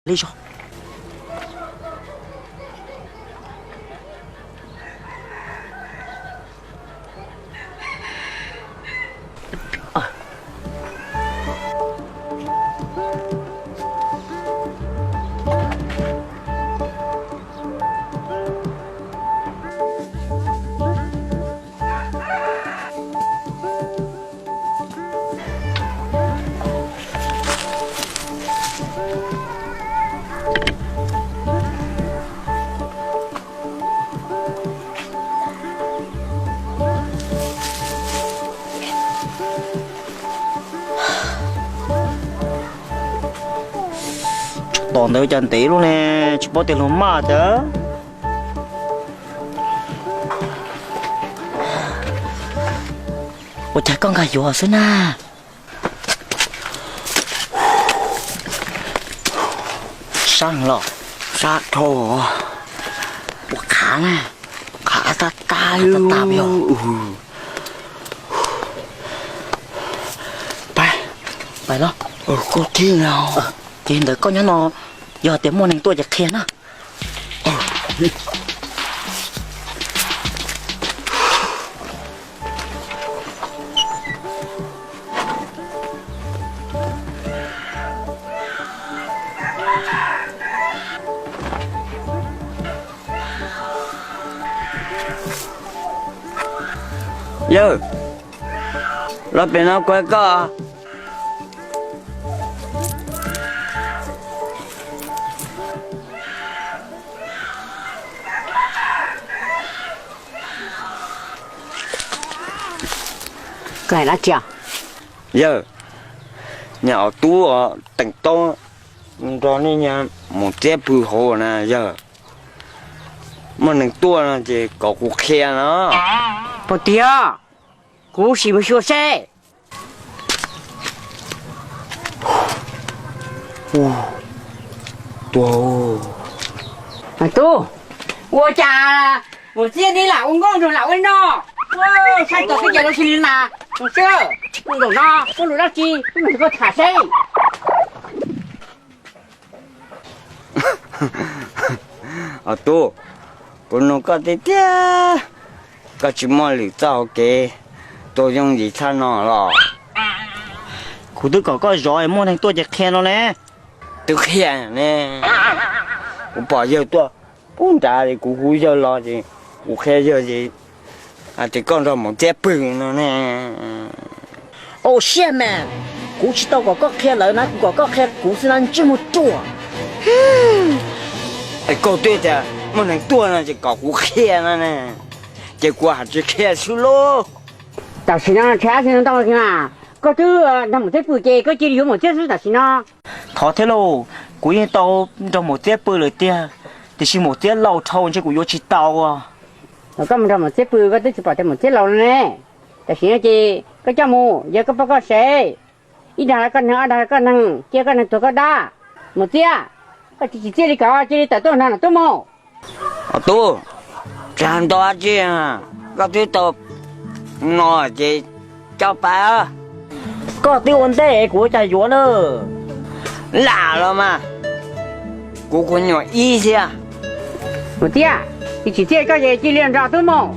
li zog. Tom ntawd cas ntev lub ne, tsis paub tias luag maj tiag. Ua cas koj nkag yuav xwb na? Sab los? Sab dhau. Ua qhav na. Qhav tab tab tab tab. Pais, pais los. Koj thib no. Ces ntawd koj nyob no, yog tias muaj neeg tuaj ces qhia na. Yawg, los pem no kuv hais koj. Koj hais dab tsi? Yawg, niag ob tug teem tau nrog nej niag maum txiab pw hauv na yawg. Muaj neeg tuaj no ces kom kuv qhia no. Pom tiag, kuv sim mus xyuas seb. Tub, ua cas mus txiab neb lam ua nkauj nraug lam ua no? Saib tau twb ces lub sib li mas, mus xwb, mus nkaum no ua lus dab tsi, mus nrog koj tham seb. Ob tug, kuv nug koj tiag tiag, koj tsis muaj lwm txoj hauv kev tuaj yooj yim tshaj no los? Kuv twb kom koj zov es muaj neeg tuaj ces qhia no ne. Twb qhia ne, kuv pom yawg tuaj pub nrad es kuv hu yawg los ces kuv qhia yawg ces hais tias koj nrog maum txiab pw no ne. Au siab mas, kuv tsis tau kom koj qhia lawv na, kuv kom koj qhia kuv xwb na, ntsej muag ruam. Es koj twb tias muaj neeg tuaj no ces kom kuv qhia no ne, ces kuv hais tsis qhia xwb lauj. Tam sim no tshav xwb ntau mas, koj twb nrog maum txiab pw ces koj cia li yuav maum txiab xwb tam sim no. Thov thiab lauj, kuv yeej tau nrog maum txiab pw lawm tiag, tiam sis maum txiab laus dhau ntshe kuv yuav tsis tau. Koj mus nrog maum txiab pw koj twb tsis pom tias maum txiab laus no ne. Tam sim no ces koj coj mus, yog koj poj koj sev, ib dag los koj neeg, ob dag los koj neeg, cia koj neeg tuag koj dab. Maum txiab, koj tsis tsim txiaj li ko cia li tawm tuaj nrog nam tub mus. Ob tug, tsis hais ntau dab tsi, koj twb tau no ces coj pais. Koj twb ua ntej kuv ua cas yuav na. Lam los mas, kuv kuv nyuam ib xwb. Maum txiab, tsis tsim txiaj koj ces cia li nrog tub mus.